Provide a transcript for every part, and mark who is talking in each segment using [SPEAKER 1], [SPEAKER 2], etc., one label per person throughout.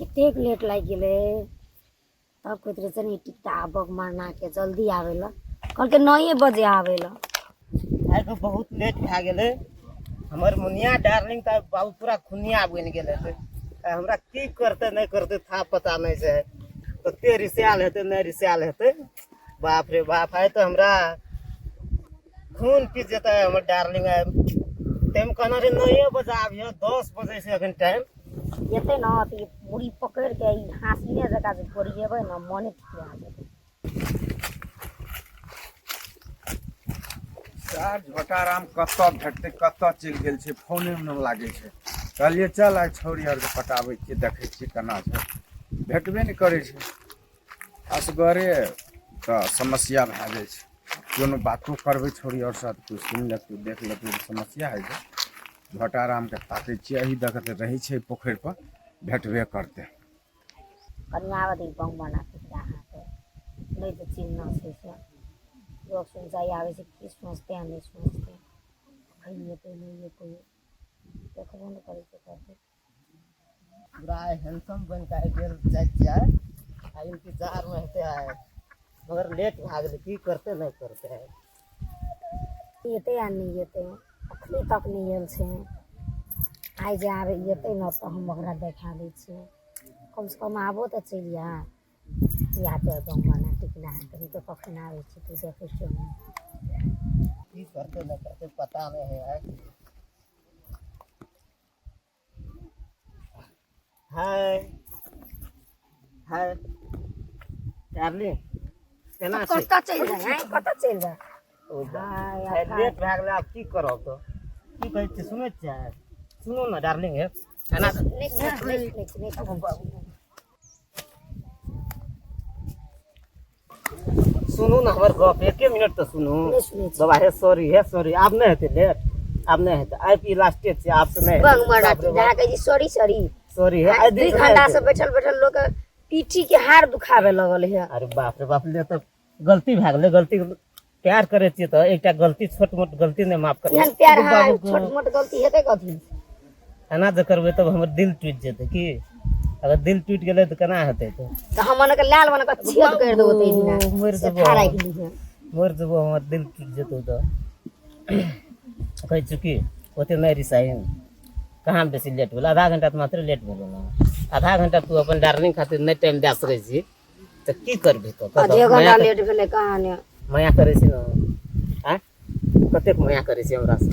[SPEAKER 1] कतेक लेट लागि गेलै। तब कहैत रहै छै ने टिकटा बग मरनाके जल्दी आबै लए, कहलकै 9 बजे आबै लए।
[SPEAKER 2] आइ तऽ बहुत लेट भए गेलै। हमर मुनिया डार्लिंग तऽ बाबू पूरा खुनिया बनि गेल हेतै। आइ हमरा की करतै नहि करतै था पता नहि छै। कते रिसायल हेतै नहि रिसायल हेतै। बाप रे बाप, आइ तऽ हमरा खून पी जेतै हमर डार्लिंग। आइ ताहिमे कहना रहै 9 बजे आबियौ, 10 बजे छै एखन टाइम।
[SPEAKER 1] एतै ने तऽ ई पूरी पकड़ि कऽ ई हासिने जकाँ जे गोरिएबै ने, मने ठीक भए जेतै।
[SPEAKER 3] सर झोटाराम कतऽ भेटतै, कतऽ चलि गेल छै, फोने नहि लागै छै। कहलियै चल आइ छौड़ी आरके पटाबै छियै, देखै छियै केना छै। भेटबे नहि करै छै, असगरे तऽ समस्या भए जाइ छै। कोनो बातो करबै छौड़ी आओर साथ, कोइ सुनि लेतै देख लेतै तऽ समस्या होइ छै। झोटारामके ताकै छियै, एहि दऽ कऽ रहै छै पोखरिपर, भेटबे करतै।
[SPEAKER 1] कनिया आबऽ दी बम बना के अहाँके नहि तऽ चिन्ह छै से लोक सुनचाइ आबै छै, की सोचतै आ नहि सोचतै। कखन एतै नहि एतै देखबो नहि करै छै कतौ।
[SPEAKER 2] पूरा आइ हैंडसम बनि कऽ आइ गेल जाइ छियै, आइ इंतजारमे हेतै आइ, मगर लेट भए गेलै। की करतै नहि करतै।
[SPEAKER 1] एतै आ नहि एतै, अखनी तक नहि आयल छै। आइ जे आबै एतै ने तऽ हम ओकरा देखा दै छियै। कमसँ कम आबो तऽ चलि आ या तऽ बम बना टिकला है कभी तऽ कखन आबै छै तू देखै छियौ ने।
[SPEAKER 2] की करतै नहि करतै पता नहि है आइ। हाय हाय डार्लिंग, केना छै?
[SPEAKER 1] कतऽ चलि जाइ हैं, कतऽ चलि जाइ?
[SPEAKER 2] ओ
[SPEAKER 1] हाय,
[SPEAKER 2] हाय, लेट भए गेलै, आब की करब तऽ? की कहै छियै, सुनै छियै? सुनू ने डार्लिंग, हे एना
[SPEAKER 1] नहि सुनै छी, नहि सुनै छी, नहि सुनै छी।
[SPEAKER 2] सुनू ने हमर गप, एके मिनट तऽ सुनू।
[SPEAKER 1] नहि सुनै छी।
[SPEAKER 2] बाबा हे सॉरी, हे सॉरी, आब नहि हेतै लेट, आब नहि हेतै। आइ ई लास्टे छै, आब से नहि हेतै।
[SPEAKER 1] बंग मरा
[SPEAKER 2] बाप रे
[SPEAKER 1] जा
[SPEAKER 2] बाप,
[SPEAKER 1] कहै छी सॉरी सॉरी।
[SPEAKER 2] सॉरी हे, आइ
[SPEAKER 1] 2
[SPEAKER 2] दिन
[SPEAKER 1] घंटा से बैठल बैठल लोक के पीठी के हाड़ दुखाबे लगल है।
[SPEAKER 2] अरे बाप रे बाप, ले तऽ गलती भए गेलै। गलती प्यार करै छियै तऽ एकटा गलती, छोट मोट गलती नहि माफ करबै?
[SPEAKER 1] एहन प्यार
[SPEAKER 2] बाबू
[SPEAKER 1] हाँ
[SPEAKER 2] को-
[SPEAKER 1] छोट मोट गलती हेतै कथी?
[SPEAKER 2] एना जे करबै तब हमर दिल टूटि जेतै। की अगर दिल टूटि गेलै तऽ केना हेतै तऽ?
[SPEAKER 1] तऽ हम के लाल बना के छेद कर देबो तै दिना।
[SPEAKER 2] मरि
[SPEAKER 1] से
[SPEAKER 2] जेबो।
[SPEAKER 1] खा राखि लिहे।
[SPEAKER 2] मरि जेबो, हमर दिल टूटि जेतौ तऽ। कहै छी की ओते नहि रिसाही। कहाँ बेसी लेट भेल? आधा घंटा तऽ मात्र लेट भेलो ने। आधा घंटा तू अपन डार्लिंग खातिर नहि टाइम दए सकै छी तऽ की करबही तऽ?
[SPEAKER 1] आधे
[SPEAKER 2] माया
[SPEAKER 1] घंटा लेट भेलै कहाँ ने।
[SPEAKER 2] माया करै छी ने? आँय, कतेक माया करै छी हमरासँ,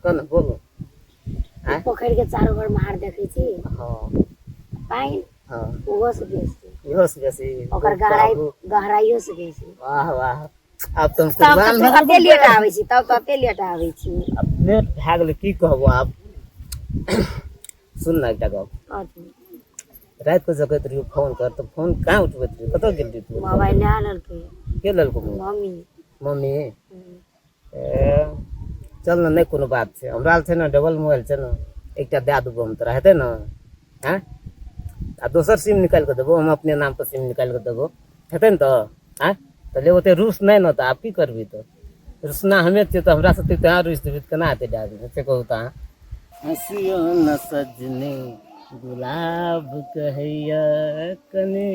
[SPEAKER 2] कह ने, बोलू। आँय?
[SPEAKER 1] पोखरि के चारू भर महार देखै छी?
[SPEAKER 2] हँ।
[SPEAKER 1] पानि
[SPEAKER 2] हँ।
[SPEAKER 1] ओहो से बेसी।
[SPEAKER 2] इहो से बेसी?
[SPEAKER 1] ओकर गहराई
[SPEAKER 2] बाबू।
[SPEAKER 1] गहराइयो से बेसी।
[SPEAKER 2] वाह वाह, आब तऽ हम
[SPEAKER 1] तब
[SPEAKER 2] कुर्बान
[SPEAKER 1] तऽ
[SPEAKER 2] भए
[SPEAKER 1] कते
[SPEAKER 2] गेलहुँ।
[SPEAKER 1] लेट आबै छी, तब कते लेट आबै छी।
[SPEAKER 2] आब लेट भए गेलै, की कहबो आब। सुन ने एकटा गप।
[SPEAKER 1] कथी?
[SPEAKER 2] राति कऽ जगैत रहियो फोन कर तऽ फोन कहाँ उठबैत रहियो? कतऽ गेल रही तू?
[SPEAKER 1] मोबाइल लए लेलकै।
[SPEAKER 2] के लेलको?
[SPEAKER 1] मम्मी।
[SPEAKER 2] मम्मी? ए, चल ने, नहि कोनो बात छै। हमरा लग छै ने डबल मोबाइल छै ने, एकटा दए देबो हम तोरा, हेतै ने? आँय, आ दोसर सिम निकालि कऽ देबो, हम अपने नामपर सिम निकालि कऽ देबो, हेतै ने तऽ? आँय, तऽ ले ओते रूस नहि ने। तऽ आब की करबही तऽ? रुसना हमे छियै तऽ हमरा से तोहाँ रुसि देबही तऽ केना हेतै डार्लिंग, से कहू तऽ अहाँ। हँसियो न सजनी गुलाब कहैया, कनी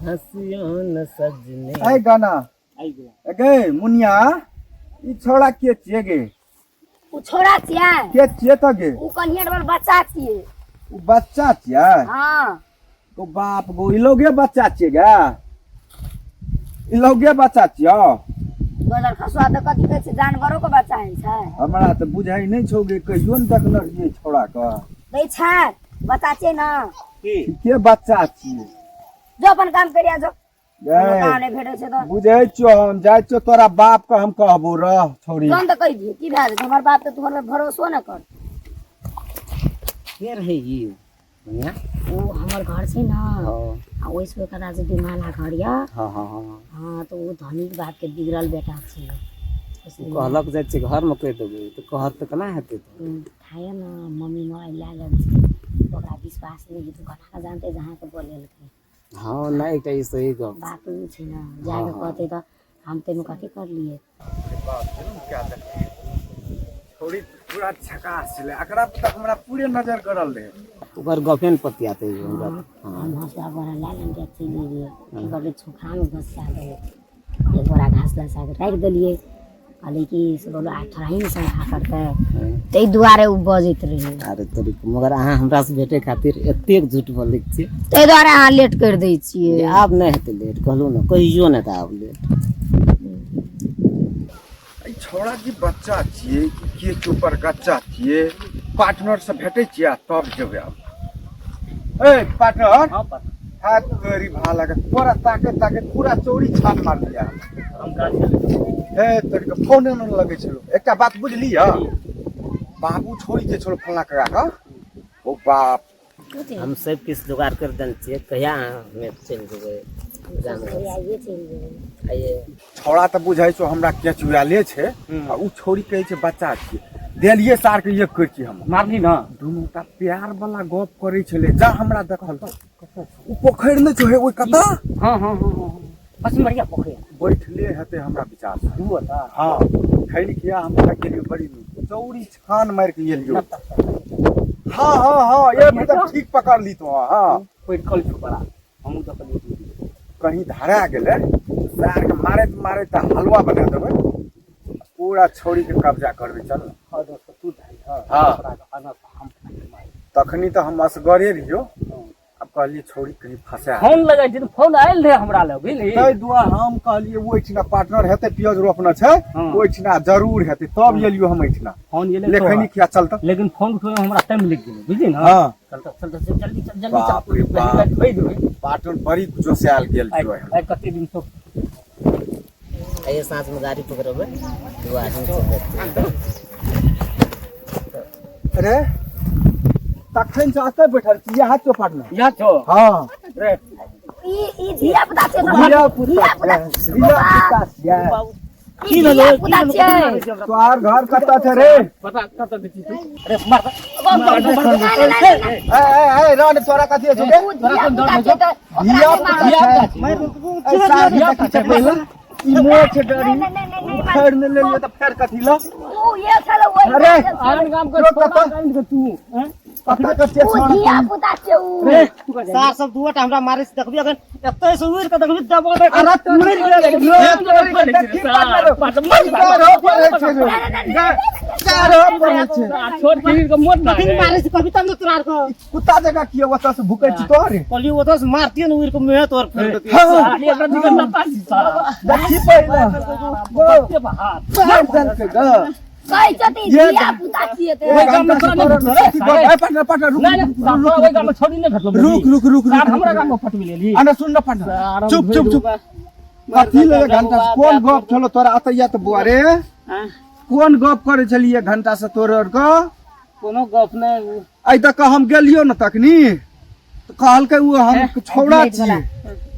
[SPEAKER 2] हँसियो न सजनी।
[SPEAKER 3] ऐ गाना गे मुनिया, ई छौड़ा के छियै गे?
[SPEAKER 1] उ छोड़ा छियै।
[SPEAKER 3] के छियै तऽ गे?
[SPEAKER 1] उ कन्हियर वाला बच्चा छियै।
[SPEAKER 3] उ बच्चा छियै?
[SPEAKER 1] हाँ।
[SPEAKER 3] ओ बाप गो, ई लोगे बच्चा छियै गे? ई लोगे बच्चा छियौ?
[SPEAKER 1] गदर खसुआ तऽ कथी कहै छै, जानवरो के बच्चा होइ छै?
[SPEAKER 3] हमरा तऽ बुझाइ नहि छौ गे, कहियो ने देखने रहियै छौड़ा के।
[SPEAKER 1] दै छै बच्चा छियै ने।
[SPEAKER 2] की?
[SPEAKER 3] के बच्चा छियै?
[SPEAKER 1] जो अपन काम करिया जो।
[SPEAKER 3] गै,
[SPEAKER 1] कोनो काम नहि भेटै छै तऽ।
[SPEAKER 3] बुझै छियौ, हम जाइ छियौ, तोरा बाप के हम कहबो रह छौड़ी।
[SPEAKER 1] तुरंत कहि दियै की भए जेतै? हमर बाप तऽ तोहर पर भरोसो नहि कर।
[SPEAKER 2] के रहै ई भैया?
[SPEAKER 1] ओ हमर घर छै ने।
[SPEAKER 2] हँ।
[SPEAKER 1] आ ओहिसँ ओकरा जे डिमाला घर यऽ।
[SPEAKER 2] हँ हँ हँ।
[SPEAKER 1] हँ, तऽ ओ धनिक बापके बिगड़ल बेटा छै।
[SPEAKER 2] कहलक जाइ छियै घरमे कहि देबै तऽ कहत तऽ केना हेतै तऽ?
[SPEAKER 1] खाए ने मम्मी मोबाइल लए गेल छै, ओकरा विश्वास नहि हेतै, केना कऽ जानतै जे अहाँके बोलेलकै।
[SPEAKER 2] हँ, नहि, एकटा ई सही गप छै।
[SPEAKER 1] बात ओ छै ने, जाके कहतै तऽ हम ताहिमे कथी करलियै।
[SPEAKER 3] छौड़ी पूरा झकास छलै, एकरा पर तऽ हमरा पूरे नजर गड़ल रहै।
[SPEAKER 2] ओकर गपे ने पतियाते हमरा।
[SPEAKER 1] हाँ, हम हँसुआ बोरा लए लेने चलि एलियै। की करलियै, छोखरामे घसिया देलियै, एक बोरा घास लसा कऽ राखि देलियै। कहलियै कि से बोलो आब थोड़ा ही ने संखा करतै, ताहि दुआरे ओ बजैत रहै।
[SPEAKER 2] अरे तोरी, मगर अहाँ हमरा से भेटे खातिर एतेक झूठ बोलै छियै,
[SPEAKER 1] ताहि दुआरे अहाँ लेट करि दै छियै।
[SPEAKER 2] जे आब नहि हेतै लेट, कहलहुँ ने, कहियो नहि तऽ आब लेट।
[SPEAKER 3] ई छौड़ा जी बच्चा छियै कि के के ऊपर गच्चा छियै? पार्टनर से भेटै छियै आ तब जेबै आब। ए पार्टनर, हाथ तोरी भाला के तोरा ताके ताके पूरा चौरी छान मार लिया। हे तोरी के फोने न लगै छलो। एकटा बात बुझलियै, बाबू छोड़ी जे छलो फलना करा के ओ बाप।
[SPEAKER 2] हम सब किछु जोगाड़ कर देने छियै, कहिया अहाँ हमे चलि जेबै गाम घर?
[SPEAKER 1] आइए चलि जेबै।
[SPEAKER 2] आइए।
[SPEAKER 3] छौड़ा तऽ बुझाइ छौ हमरा केचुआले छै आ उ छौड़ी कहै छै बच्चा छियै। देलियै सार के एक करै छी हम
[SPEAKER 4] मारली ना।
[SPEAKER 3] दुनू टा प्यार वाला गप करै छलै। जा हमरा देखल उ पोखरि नहि छौ हे ओहि कतऽ।
[SPEAKER 4] हाँ हाँ हाँ हाँ, पचमरिया पोखरि
[SPEAKER 3] बैठले हेतै हमरा विचार से।
[SPEAKER 4] दू ओतऽ।
[SPEAKER 3] हाँ, खैल किया हम खा गेलियो बड़ी नीक चौरी छान मारि के एलियो। हाँ हाँ हाँ, ये मतलब ठीक पकड़ ली तो। हाँ,
[SPEAKER 4] पैटकल छौ बड़ा, हमहूँ देखलियै।
[SPEAKER 3] कहीं धरा गेलै सार के मारैत मारैत तऽ हलवा बना देबै, पूरा छौड़ी के कब्जा करबै। चल ने।
[SPEAKER 4] हाँ दोस्त, तू धरि।
[SPEAKER 3] हाँ।
[SPEAKER 4] हम
[SPEAKER 3] तखनी तऽ हम असगरे रहियो, आब कहलियै छौड़ी कहीं फंसा।
[SPEAKER 4] फोन लगै छै तऽ फोन आयल रहे हमरा लग, बुझली?
[SPEAKER 3] ताहि दुआरे हम कहलियै ओहिठिना पार्टनर हेतै, पियाज रोपने छै। ओहिठिना जरूर हेतै, तब एलियो हम एहिठिना।
[SPEAKER 4] फोन एलै
[SPEAKER 3] लेखनी
[SPEAKER 4] तोहर।
[SPEAKER 3] किया चल तऽ।
[SPEAKER 4] लेकिन फोन उठबै में हमरा टाइम लागि गेलै, बुझली ना?
[SPEAKER 3] हाँ।
[SPEAKER 4] चल तऽ, चल तऽ, जल्दी चल, जल्दी
[SPEAKER 3] बाप
[SPEAKER 4] चल।
[SPEAKER 3] रे बाप।
[SPEAKER 4] खोइ देबै।
[SPEAKER 3] पार्टनर बड़ी जोशायल गेल
[SPEAKER 4] आइ
[SPEAKER 3] छौ।
[SPEAKER 4] आइ कते दिन से।
[SPEAKER 2] आइए साँझमे गाड़ी पकड़बै, दू आदमी चलि जेतै।
[SPEAKER 3] अरे तखन से एतऽ बैठल छी, इएह छौ पार्टनर?
[SPEAKER 4] इएह छौ।
[SPEAKER 3] हाँ।
[SPEAKER 4] रे।
[SPEAKER 1] ई ई धिया पुता छै।
[SPEAKER 3] धिया पुता
[SPEAKER 1] धिया
[SPEAKER 3] धिया पुता छियै।
[SPEAKER 1] ई धिया पुता छै।
[SPEAKER 3] तोहार घर कतऽ छै रे?
[SPEAKER 4] पता कतऽ दै छी तू? अरे मार।
[SPEAKER 1] नहि, नहि, नहि, नहि।
[SPEAKER 3] ए ए ए रन, तोरा कथी छै गे?
[SPEAKER 1] ओ धिया पुता छै तऽ
[SPEAKER 3] धिया
[SPEAKER 1] ओकरा
[SPEAKER 3] पुता
[SPEAKER 1] नहि मारू।
[SPEAKER 3] छै। ए सार के देखी छै पहिले ई मोछ डरी।
[SPEAKER 1] नहि, नहि, नहि, नहि,
[SPEAKER 3] फेर नहि लेलियै तऽ फेर कथी ल।
[SPEAKER 1] ओ ये छलै ओहि।
[SPEAKER 3] अरे,
[SPEAKER 4] आन गाम के
[SPEAKER 3] जो
[SPEAKER 4] छोड़ा
[SPEAKER 3] कतऽ?
[SPEAKER 4] गाम के तू हैं?
[SPEAKER 3] कतऽ के छै
[SPEAKER 1] ओ
[SPEAKER 3] छौड़ा?
[SPEAKER 1] धिया पुता छै उ।
[SPEAKER 4] रे तू कह।
[SPEAKER 2] सार सब दूटा हमरा मारे से देखबी, अगर एतै से उड़ि के देखबी दबा दे।
[SPEAKER 3] अरे मरि गेलै रे, तोरी के देखी पार्टनर। गारो पड़ै छै रे। गारो पड़ै छै।
[SPEAKER 4] छोट खीर के मोट ना।
[SPEAKER 2] कखन मारे से कभी तब ने तोरा के।
[SPEAKER 3] कुत्ता जकाँ किए ओतऽ से भुकै छी तोहरे?
[SPEAKER 2] कहलियै ओतऽ से मारतियै ने, उड़ि के मुँहे तोर फेर देतियै।
[SPEAKER 3] हाँ,
[SPEAKER 4] एकरा दिक्कत ना पासी सारा।
[SPEAKER 3] देखी पहिले
[SPEAKER 4] बच्चे हाथ
[SPEAKER 3] मारि देलकै ग।
[SPEAKER 1] कहै छथि
[SPEAKER 3] ये
[SPEAKER 1] धिया पुता छियै तऽ।
[SPEAKER 3] एक
[SPEAKER 4] गाममे
[SPEAKER 3] घंटा से
[SPEAKER 4] तोरा नहि
[SPEAKER 3] तोरा
[SPEAKER 4] भेटलो रे,
[SPEAKER 3] कथी गप? ए, पार्टनर, पार्टनर, रुक,
[SPEAKER 4] नहीं
[SPEAKER 3] रुक,
[SPEAKER 4] नहीं,
[SPEAKER 3] रुक,
[SPEAKER 4] ओहि गाम में छोड़ी नहीं भेटलो।
[SPEAKER 3] रुक, रुक, रुक,
[SPEAKER 4] सार
[SPEAKER 3] रुक,
[SPEAKER 4] हमरा गाम में फटबी लेली।
[SPEAKER 3] अरे सुन न पार्टनर, चुप चुप चुप। कथी ले एक घंटा से कोन गप छलो तोरा अतैया तऽ बुआ रे? कोन गप करै छलियै एक घंटा से तोरे आर के?
[SPEAKER 4] कोनो गप नहीं।
[SPEAKER 3] आइ तक हम गेलियो न तखनी तऽ कहलकै ओ हम छौड़ा छियै।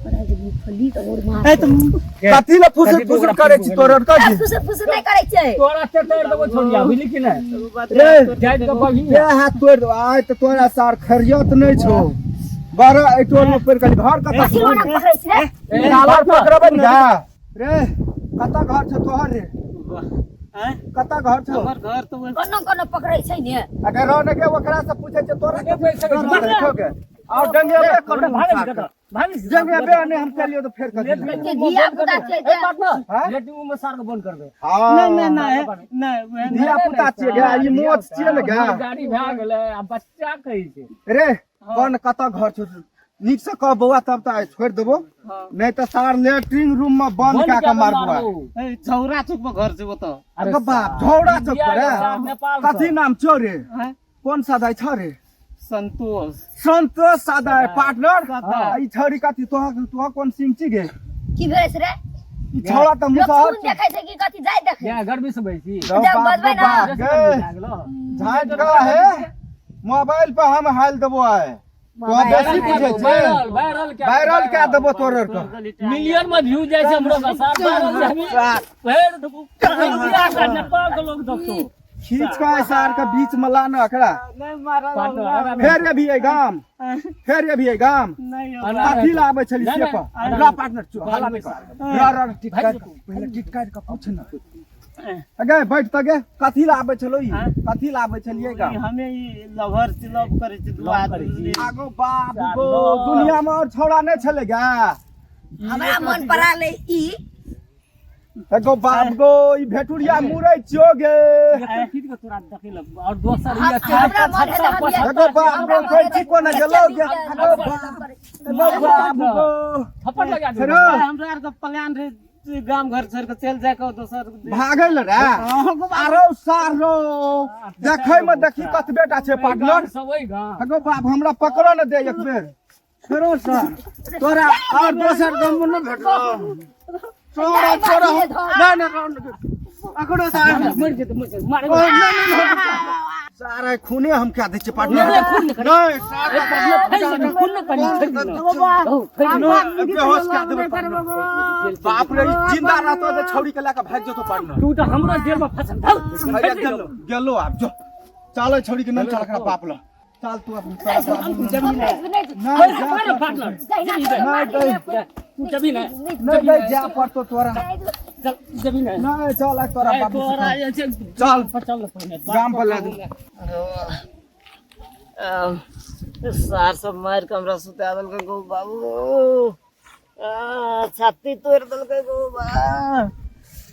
[SPEAKER 1] मूंगफली तऽ और मार।
[SPEAKER 3] कथी ले फुसुर फुसुर करै छी तोरे आर के?
[SPEAKER 1] फुसुर फुसुर नहि करै छै।
[SPEAKER 4] तोरा चटर देबो छोड़िया, बुझली कि नहीं?
[SPEAKER 3] रे
[SPEAKER 4] जाइत के बगी।
[SPEAKER 3] रे हाथ तोड़ि देबो आइ तऽ तोरा सार, खरियत नहि छौ बड़ा एहि टोल मे पड़ि गेली। घर कतऽ
[SPEAKER 1] कथी
[SPEAKER 3] छौ?
[SPEAKER 1] ओना पकड़ै छै रे?
[SPEAKER 3] घर पकड़बै ने रे। कतऽ घर छौ तोहर रे? कतऽ घर छौ?
[SPEAKER 2] हमर घर तऽ
[SPEAKER 1] कोनो कोनो पकड़ै छै ने।
[SPEAKER 3] अगर रह ने के ओकरा से पूछै छै तोरा के देखो के और डंगेबे करू।
[SPEAKER 4] भागी।
[SPEAKER 3] डंगेबे ने हम चलियो तऽ फेर कथी लए?
[SPEAKER 1] जे धिया पुता छै तऽ।
[SPEAKER 3] हाँ?
[SPEAKER 4] लेटरिंग में सार के बंद कर दे।
[SPEAKER 3] हाँ।
[SPEAKER 2] नहीं नहीं नहीं।
[SPEAKER 3] धिया पुता छियै गे, ई मोछ छियै ने गे।
[SPEAKER 4] गाड़ी भए गेलै आ बच्चा कहै छै।
[SPEAKER 3] रे कोन कतऽ घर छौ, नीक से कह बौआ, तब तऽ आइ छोड़ि देबो, नहि तऽ सार लेटरिन रूम में बंद कए के मारबो।
[SPEAKER 2] झौरा चौक में घर छै ओतऽ।
[SPEAKER 3] अरे बाप, झौड़ा चौक पर रे?
[SPEAKER 4] नेपाल।
[SPEAKER 3] कथी नाम छौ रे? कोन सदाय छ रे?
[SPEAKER 2] संतोष।
[SPEAKER 3] संतोष सदाय पार्टनर। ई छौड़ी कथी तोहा तोहा कोन सिंह छी गे?
[SPEAKER 1] की भेल छै रे?
[SPEAKER 3] ई छौड़ा तऽ
[SPEAKER 1] लोक
[SPEAKER 3] मुसहर
[SPEAKER 1] खून देखै छै कि कथी जाय देखै?
[SPEAKER 4] या गर्मी से बैसी।
[SPEAKER 3] रौ
[SPEAKER 1] जब
[SPEAKER 3] बाप
[SPEAKER 1] बजबै
[SPEAKER 3] रे
[SPEAKER 1] ना।
[SPEAKER 3] बाप गे, झाँटि कऽ हे मोबाइल पर हम हाल देबो आइ। तोरा बेसी बुझै छै।
[SPEAKER 4] वायरल वायरल क्या
[SPEAKER 3] वायरल कए देबो तोर आर के।
[SPEAKER 4] मिलियन में व्यू जाइ छै हमरो के सार वायरल जाबी फेर इंडिया के नेपाल के लोग देखतो।
[SPEAKER 3] खींच कऽ सार के बीच में ला न एकरा।
[SPEAKER 2] नहीं मारल।
[SPEAKER 3] फेर अभी एहि गाम, फेर अभी एहि गाम
[SPEAKER 2] नहीं।
[SPEAKER 3] कथी ला आबै छली
[SPEAKER 4] नहीं,
[SPEAKER 3] से
[SPEAKER 4] नहीं,
[SPEAKER 3] कह। रा पार्टनर, चुप, हल्ला नहि कर। रा रा टिटकार, पहिले टिटकार के पूछ न। अगे बैठ त गे। कथी ला आबै छलो ई?
[SPEAKER 4] आँय?
[SPEAKER 3] कथी ला आबै छलियै गा?
[SPEAKER 2] ई हमे ई लवर से लव करै छी, दू
[SPEAKER 4] लव करै
[SPEAKER 2] आदमी।
[SPEAKER 4] छी।
[SPEAKER 3] आगो बाप गो,
[SPEAKER 4] लव।
[SPEAKER 3] दुनिया में और छौड़ा नहीं छले गा?
[SPEAKER 1] हमरा मन पड़ा ले ई।
[SPEAKER 3] एगो बाप गो, ई भेटुरिया मुरै छियो गे।
[SPEAKER 4] खींच के तोरा देखै लग और दोसर ई
[SPEAKER 1] हमरा मन है तऽ हम
[SPEAKER 3] एगो बाप गो, कहै छी कोना गेलो गे। एगो बाप, एगो बाप गो।
[SPEAKER 4] थप्पड़ लगा दे।
[SPEAKER 3] हेरो।
[SPEAKER 2] हमरा आर के प्लान रहे गाम घर छोड़ के चल जाए के दोसर
[SPEAKER 3] भागै ल रे। आरो सारो देखै में देखी कतबे टा छै पार्टनर।
[SPEAKER 4] सब ओहि गाँव।
[SPEAKER 3] एगो बाप, हमरा पकड़ो न दे एक बेर। फेरो सर तोरा और दोसर गाम में न भेटलो? तोरा तोरा नहीं नहीं, अकड़ो सार
[SPEAKER 4] मरि जेतै, मरि जेतै, मारे।
[SPEAKER 3] ओ, नहीं नहीं नहीं, सारा खूने हम क्या दै छियै पार्टनर।
[SPEAKER 4] नहीं, खून नहीं।
[SPEAKER 3] नहीं सारा।
[SPEAKER 4] खून नहि करी, छोड़ि दियौ। बहुत, छोड़ि दियौ।
[SPEAKER 3] नहीं, बेहोश कर देबै पार्टनर। बाप रे, ई जिंदा रहतो तऽ छौड़ी के लए के भागि जेतो पार्टनर।
[SPEAKER 4] तू तऽ हमरो जेल में फसल धौ।
[SPEAKER 3] भैया गेलो गेलो, आब जो चल, छौड़ी के नहीं चल, एकरा बाप ल चल तू अपन तोरा बाप।
[SPEAKER 4] जमीन है।
[SPEAKER 3] नहीं जा।
[SPEAKER 4] पार्टनर।
[SPEAKER 3] नहीं गई।
[SPEAKER 4] तू जमीन है।
[SPEAKER 3] नहीं गई, जा पड़तो तोरा।
[SPEAKER 4] चल, जमीन है।
[SPEAKER 3] नहीं चल, आइ तोरा बाबू से
[SPEAKER 4] तोरा
[SPEAKER 3] कह।
[SPEAKER 4] जे छै,
[SPEAKER 3] चल।
[SPEAKER 4] चल पहिने।
[SPEAKER 3] गाम पर लए दे।
[SPEAKER 2] सार सब मारि के हमरा सुता देलकै गो बाबू। आ, छाती तोड़ि देलकै गो बा।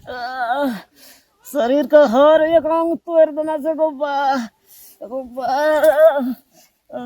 [SPEAKER 2] आ, शरीर के हर एक अंग तोड़ि देना छै गो बा, गो बा। आ,